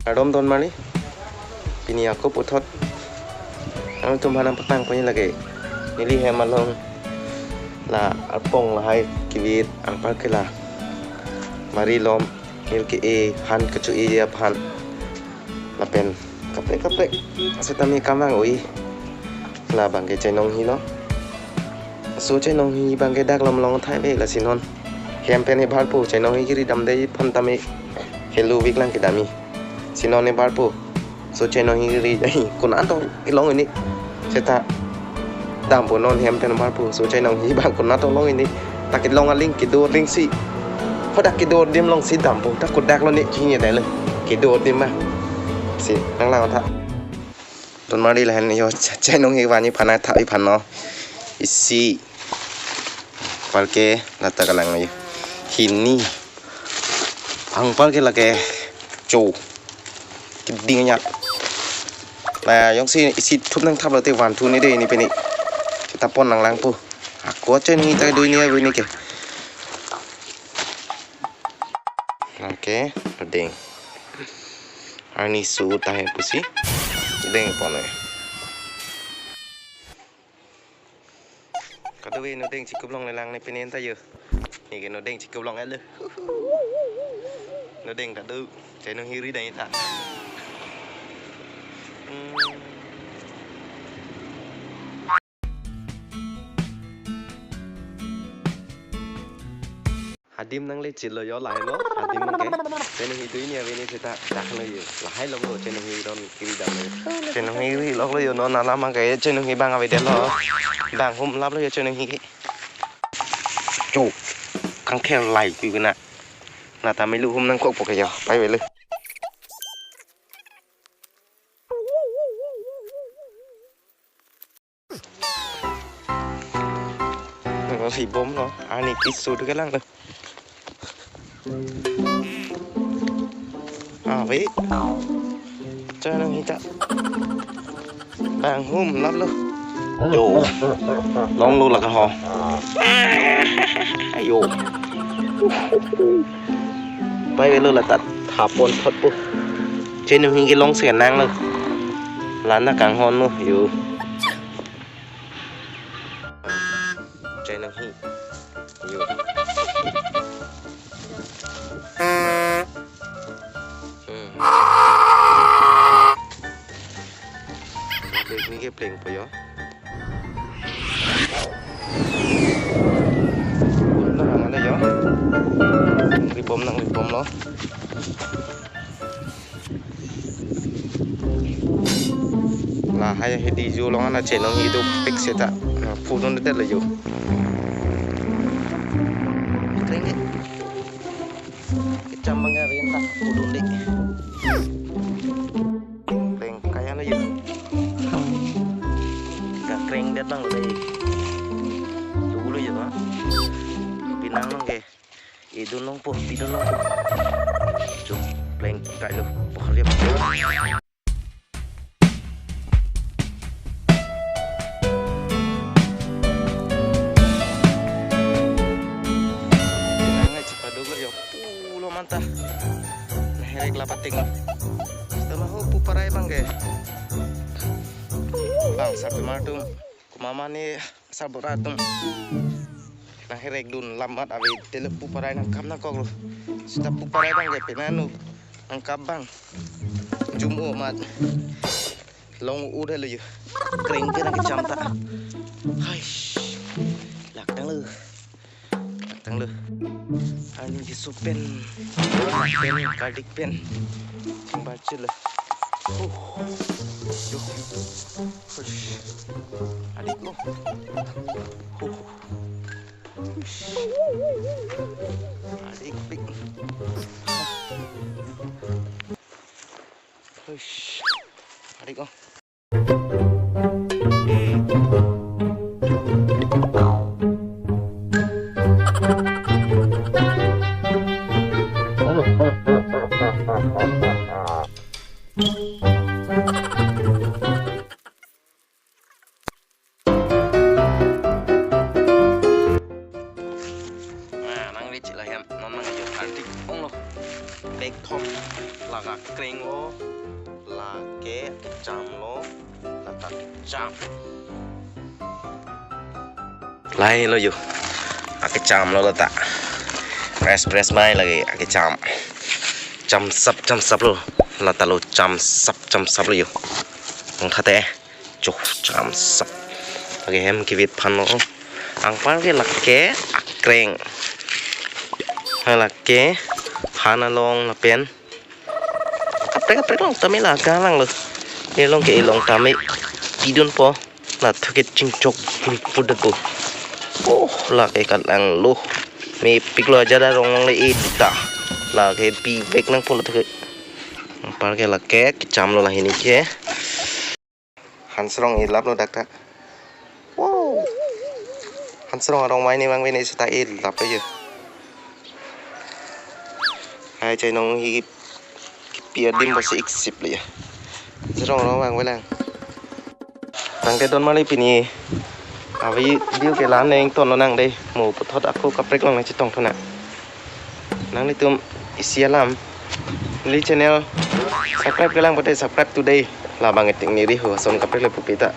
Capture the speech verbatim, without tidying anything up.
Kardom donmarli, pini ako puthot nangtum aphan nangpatangponji lake neli hem along la arpong lahai kivit anparke la mari lom, nil ke-e, han kecho-eji aphan lapen kaprek kaprek setame kam vang-oi. Labang ke chainong hilo. So chainong hi abang ke dak lom long thai ave, lasi non hem pen ebarpo, chainong hi kiri damde aphan tame helo vik lang kedam-i. Si non ebarpo, so chainong hi kiri dai, konat to kelong hini. Seta dampo non hem pen ebarpo, so chainong hi abang konat to long hini. Ta kelong aling kedo aling si, hadak kedo adim along si dampo, ta kodak lo ne chini dai lo, kedo adim ma. Si nanglang tha. Donmarli lahen yo, ch-, chainong hi vanji aphan thap-i aphan non. Isi anparke lata kalang yo. Hini anparke lake cho keding nya. La jongsi isi thup nangthap lote van thu ni de, ini pini. Seta pon nanglangpo. Ako chainong hi ta do ini ya ini ke. Oke, ding. Arni su ta he pusi. Ding pon e. Kado-ve, no deng chikup longle lang ne pini ta yo. Ni ke no deng chikup long elo. No deng kado. Chainong hi ri dai ta. Hmm. Adim nangle chilo yo lahai lo, adim abang ke. Chainong hi do ini ave ni seta dak lo yo. Lahai lo lo chainong hi don kiri dam lo. Chainong hi ri lo lo yo, non alam abang ke chainong hi abang ave det lo. Bang hum lap lo yo chainong hi ke. Cho. Kangkher lai kui kena. Na ta melu hum nangkokpo ke yo. Pai velo. Ribom lo, arni keso thu kelang lo. Ave. Chainong hi ta. Bang hum lap lo. Yo. Long lo lake ho. Ayo. Pai velo la ta thap ponthotpo. Chainong hi kelong si nang lo. La na kanghon lo yo. Chainong hi. Yo. Hmm. Ini ke plengpo yo. Udah mana yo? Ribom nang ribom lo. Lahai hedi jo along ana chainong hi dopik seta. Na, pudun det lo yo. Kreng ke. Kecham abang ave ta pudun det. Kreng kaya lo yo. Kakreng det abang lo dei. Dulu yo, ha. Pinang abang ke. Idun longpo, idun longpo. Chuk, pleng kai lo, pohar dia. Pinang ngai chepaduk lo yo, pulo manta. Naherek lapating. Setelah ho pu parai abang ke. Bang, satu martum. Kumama ni sabor atum. Nangherek dun lam amat ave tele pu parai nangkap nangkok lo. Seta pu parai abang ke penang nu nangkap abang. Jum-o amat. Long udah lo yo. Kreng ke nang kecham ta. Hai. Lak tang lo. Lak tang lo. Ani di supen. Pen, kardik pen. Chingbar chil lo. Uh. Yo. Hush. Adik ko. Huh. Hush. Adik pik. Hush. Adik ko. Nah, nang reach lah hem, non nang yo artik ong lo. Bag thom, laka Kring lo, lake kechamlo, lata kecham. Lahelo yo. Akechamlo lata. Press press mai lake akecham. Chamsap chamsaplo. Lata lo chamsap chamsaplo yo. Angthate. Choh chamsap. Lake hem kivit aphan lo. Anpar ke lake akreng. Halake han along lapen kaprek kaprek along tame la galang lo. Elong ke elong tame pidunpo. Lathok ke chingchok pudakpo. Oh, lake kalanglo. Mepiklo ajat arong longle eta. Lake pivek nangpo lathok ke. Anpar ke lake kechamlo lahini ke. Hansrong ilaplo dak ta. Wow. Hansrong arong mai ne bang bene seta ilap ayo. Hai chai nong hi kipi adim bosi iksip le ya. Hansrong arong bang belang. Tangte don mali pini. Avi video ke lan neng ton lo nang dei. Mo puthot ako kaprek long nang chetong thona. Nanglitum isi alam. Neli channel subscribe kelang pute subscribe today. Labang etik neri ho son kaprek le pupi ta.